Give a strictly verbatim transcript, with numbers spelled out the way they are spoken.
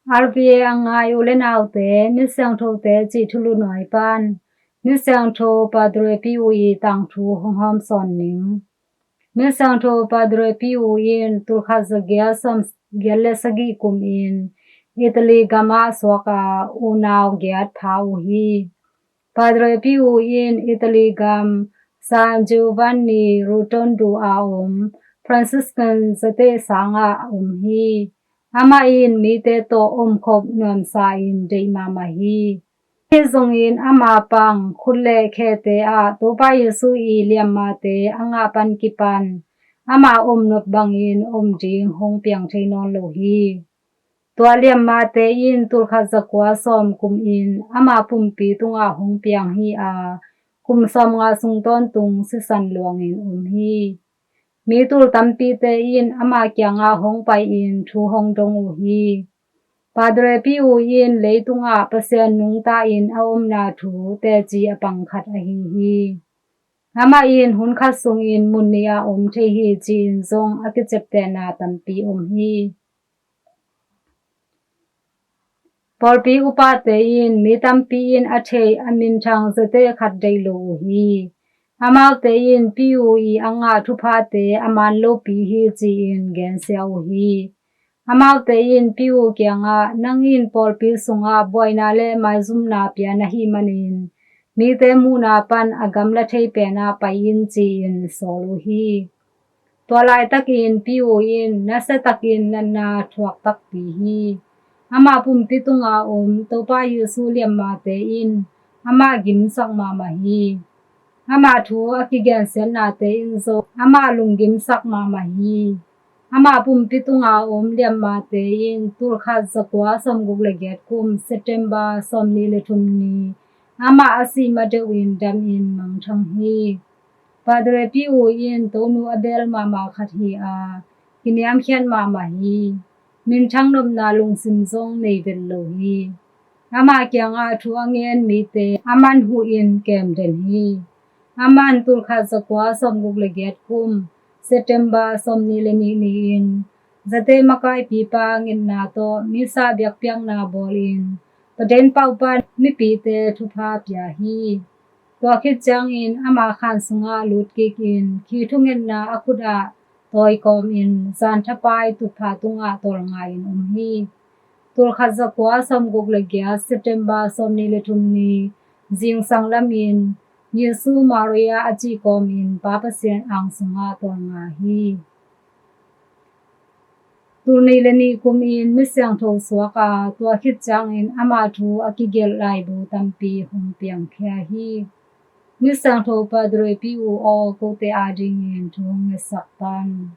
R V A a ngai u le naute, Misiangthote cih thulu nuai pan Misiangtho Padre Pi U ii tangthu hong hawmsawn ning. Misiangtho Padre Pi U in tulkhat zagiat sawmgiat le sagih kumin Italy gamah suak a, unau giat pha uh hi. Padre Pi U in Italy gam San Giovanni Rotondo a om Franciscan zateh sangah a om hi. Amah in mite tawh omkhop nuamsa in deih mahmah hi. Ahi zongin ama pang khut le khete ah Topa Jesu ii liammate a ngah pan kipan ama omnop bangin om ding hong piang thei nawn lo hi. Tua liammate in tulkhat zakua sawm kumin ama pumpi tungah hong piang hi a, kum sawmnga sung tawntung sisan luangin om hi. Mi tul tampite in ama kiangah hong pai-in thu hong dong uh hi. Padre Pi U in leitungah Pasian nungta-in a omna thu teci a pang khat ahi hi. Amah in hun khat sungin mun nih ah om thei hi ci-in zong a kiciaptehna tampi om hi. Pawlpi upate in mi tampi in a thei a minthang zateh khat deih lo uh hi. Amaute in Pi U ii a ngah thuphate a man lopi hi ci-in gensia uh hi. Amaute in Pi U kiangah, "Nang in pawlpi sungah buaina le maizumna pia na hih manin mite muhna pan a gamla thei penah pai in," ci-in sawl uh hi. Tua laitakin Pi U in nasiatakin natna thuak takpi hi. Ama pumpi tunga om Topa Jesu liammate in amah gimsak mahmah hi. Ama thu a kigensiatnate in zong amah lunggimsak mahmah hi. Ama pumpi tunga om liammate in tulkhat zakua sawmguk le giat kum September sawmnih le thum ni amah a sih ma deuhin damin mangthang hi. Padre Pi U in tonu a bel mahmah khat hi a, kiniamkhiat mahmah hi. Minthang nopna lungsim zong nei vet lo hi. Ama kiangah thu a ngen mite a manhuhin kem den hi. Aman tulkhat zakua sawmguk le giat kum September sawmnih le nih ni-in zateh makaipipa ngetna tawh misa biakpiakna bawlin Paden pauh pan mipite thupha pia hi. Tua khit ciangin ama khan sungah lutkikin khi thungetna a khut ah tawi kawmin zan thapai tutphah tungah tawlnga-in om hi. Tulkhat zakua sawmguk le giat September sawmnih le thum ni zingsang lamin Jesu Maria a cih kawmin Pa Pasian ang sungah tawlnga hi. Tul nih le nih kumin misiangtho suak a, tua khit ciangin ama thu a kigelh laibu tampi hong piangkhia hi. Misiangtho Padre Pi U aw, kote adingin thu hong ngetsak tan.